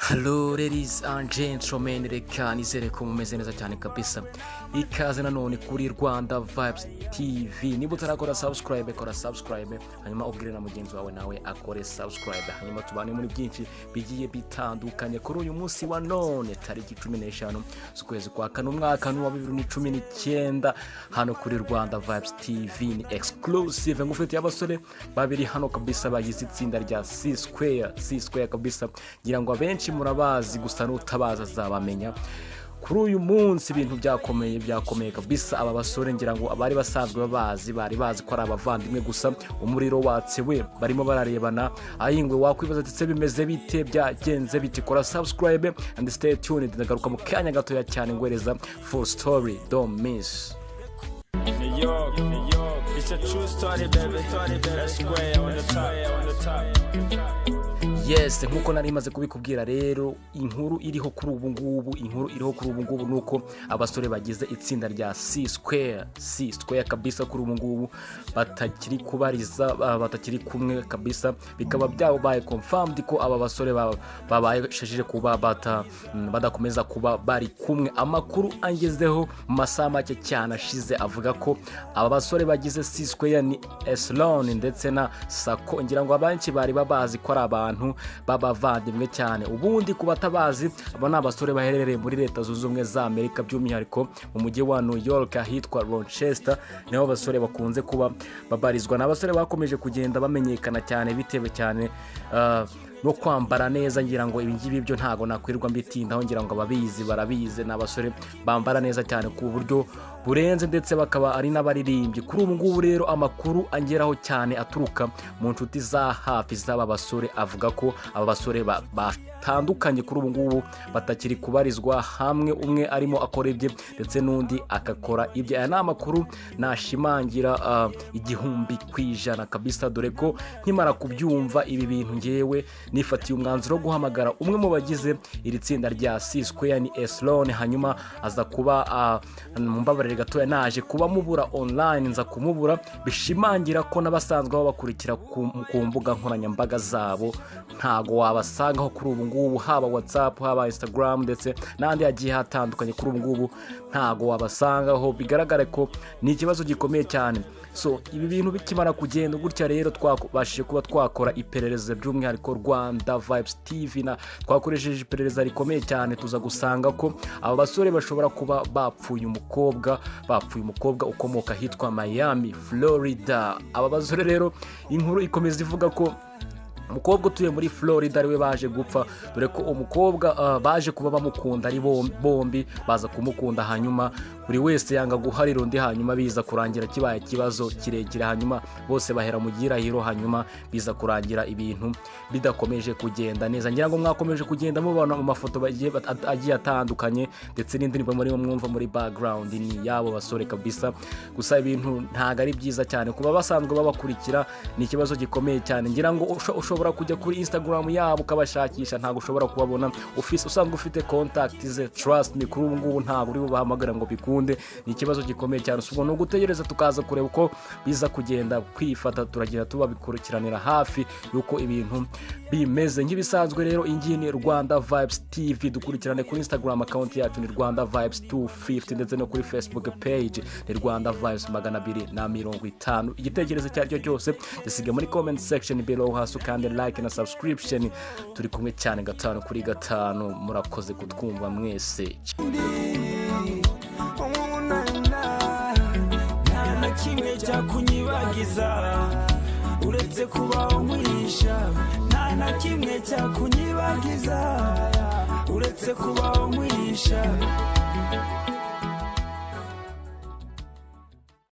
Hello ladies and gentlemen, reka nizere ko mumeze neza cyane kabisa. Ikaze nanone kuri Rwanda Vibes TV. Niba utarakora subscribe, kora subscribe, hanyuma ubwire na mugenzi wawe nawe akore subscribe, hanyuma tubane muri byinshi bigiye bitandukanye. Kuri uyu munsi wa none, tariki 15 z'ukwezi kwa kane, umwaka wa 2019, hano kuri Rwanda Vibes TV ni exclusive ngufitiye abasore babiri hano kabisa bagize itsinda rya C Square. C Square kabisa, ngira ngo abenshi murabazi, gusa n'utabaza azabamenya. Kuri uyu munsi ibintu byakomeye, byakomeye kabisa. Aba basore ngira ngo abari basanzwe babazi bari bazi ko ari abavandimwe, gusa umuriro watse we barimo bararebana ayingwe. Wakwibaza ati: "Se bimeze bite? Byagenze bite?" Kora subscribe and stay tuned. Ndagaruka mu kanya gatoya cyane ngwereza full story. Don't miss. New York, New York. It's a true story, baby. Story, baby. Square on the top, on the top. Yes, nkuko nari maze kubikubwira rero, inkuru iriho kuri ubu ngubu, inkuru iriho kuri ubu ngubu ni uko abasore bagize itsinda rya C Square, C Square kabisa, kuri ubu ngubu batakiri kubariza, batakiri kumwe kabisa. Bikaba byabaye confirmed ko aba basore babaye kuba badakomeza kuba bari kumwe. Amakuru angezeho mu masaha make cyane ashize avuga ko aba basore bagize C Square ni Eslon ndetse na Sako. Ngira ngo abenshi bari babazi ko ari abantu b'abavandimwe cyane. Ubundi ku batabazi, aba ni abasore baherereye muri Leta Zunze Ubumwe za Amerika, by'umwihariko mu mujyi wa New York ahitwa Rochester, niho abasore bakunze kuba babarizwa. Ni abasore bakomeje kugenda bamenyekana cyane bitewe cyane no kwambara neza. Ngira ngo ibi ngibi byo ntabwo nakwirirwa mbitindaho, ngira ngo ababizi barabizi. Ni abasore bambara neza cyane ku buryo burenze, ndetse bakaba ari n'abaririmbyi. Kuri ubu ngubu rero, amakuru angeraho cyane aturuka mu nshuti za hafi z'aba basore avuga ko aba basore batandukanye kuri ubu ngubu, batakiri kubarizwa hamwe, umwe arimo akora ibye ndetse n'undi agakora ibye. Aya ni amakuru nashimangira 1000% kabisa, dore ko nkimara kubyumva ibi bintu ngewe nifatiye umwanzuro wo guhamagara umwe mu bagize iri tsinda rya C Square, ni Eslon, hanyuma aza kuba mumbabarire gatoya, naje kuba mubura online, nza kumubura, bishimangira ko n'abasanzwe babakurikira ku mbuga nkoranyambaga zabo ntago wabasangaho kuri ubu ngubu, haba WhatsApp, haba Instagram ndetse n'andi hagiye hatandukanye. Kuri ubu ngubu ntago wabasangaho, bigaragare ko ni ikibazo gikomeye cyane. So ibi bintu bikimara kugenda gutya rero, twabashije kuba twakora iperereza, by'umwihariko Rwanda Vibes TV na twakoresheje iperereza rikomeye cyane, tuza gusanga ko aba basore bashobora kuba bapfuye umukobwa, bapfuye umukobwa ukomoka ahitwa Miami, Florida. Aba basore rero, inkuru ikomeza ivuga ko umukobwa utuye muri Florida ariwe baje gupfa, dore ko umukobwa baje kuba bamukunda ari bombi, baza kumukunda, hanyuma buri wese yanga guharira undi, hanyuma biza kurangira kibaye ikibazo kirekire, hanyuma bose bahera mu gihirahiro, hanyuma biza kurangira ibintu bidakomeje kugenda neza. Ngira ngo mwakomeje kugenda mubona mu mafoto agiye atandukanye, ndetse n'indirimbo murimo mwumva muri background ni yabo basore kabisa. Gusa ibintu ntabwo ari byiza cyane kuba basanzwe babakurikira, ni ikibazo gikomeye cyane. Ngira ngo ushobora kujya kuri Instagram yabo ukabashakisha, ntabwo ushobora kubabona. Usanzwe ufite contact ze, trust me, kuri ubu ngubu ntabwo uri bubahamagara ngo bikunde. Ni ikibazo gikomeye cyane. Ubwo ni ugutegereza tukaza kureba uko biza kugenda kwifata, turagenda tubabikurikiranira hafi y'uko ibintu bimeze. Nk'ibisanzwe rero, iyi ngiyi ni Rwanda Vibes TV. Dukurikirane kuri Instagram, account yacu ni Rwanda Vibes 250, ndetse no kuri Facebook page ni Rwanda Vibes 250. Igitekerezo icyo ari cyo cyose gisiga muri comment section below hasi, kandi like na subscription. Turi kumwe cyane gatanu kuri gatanu. Murakoze kutwumva mwese. Umunana nta na kimwe cyakunyibagiza uretse kubaho nkwihisha, nta na kimwe cyakunyibagiza uretse kubaho nkwihisha.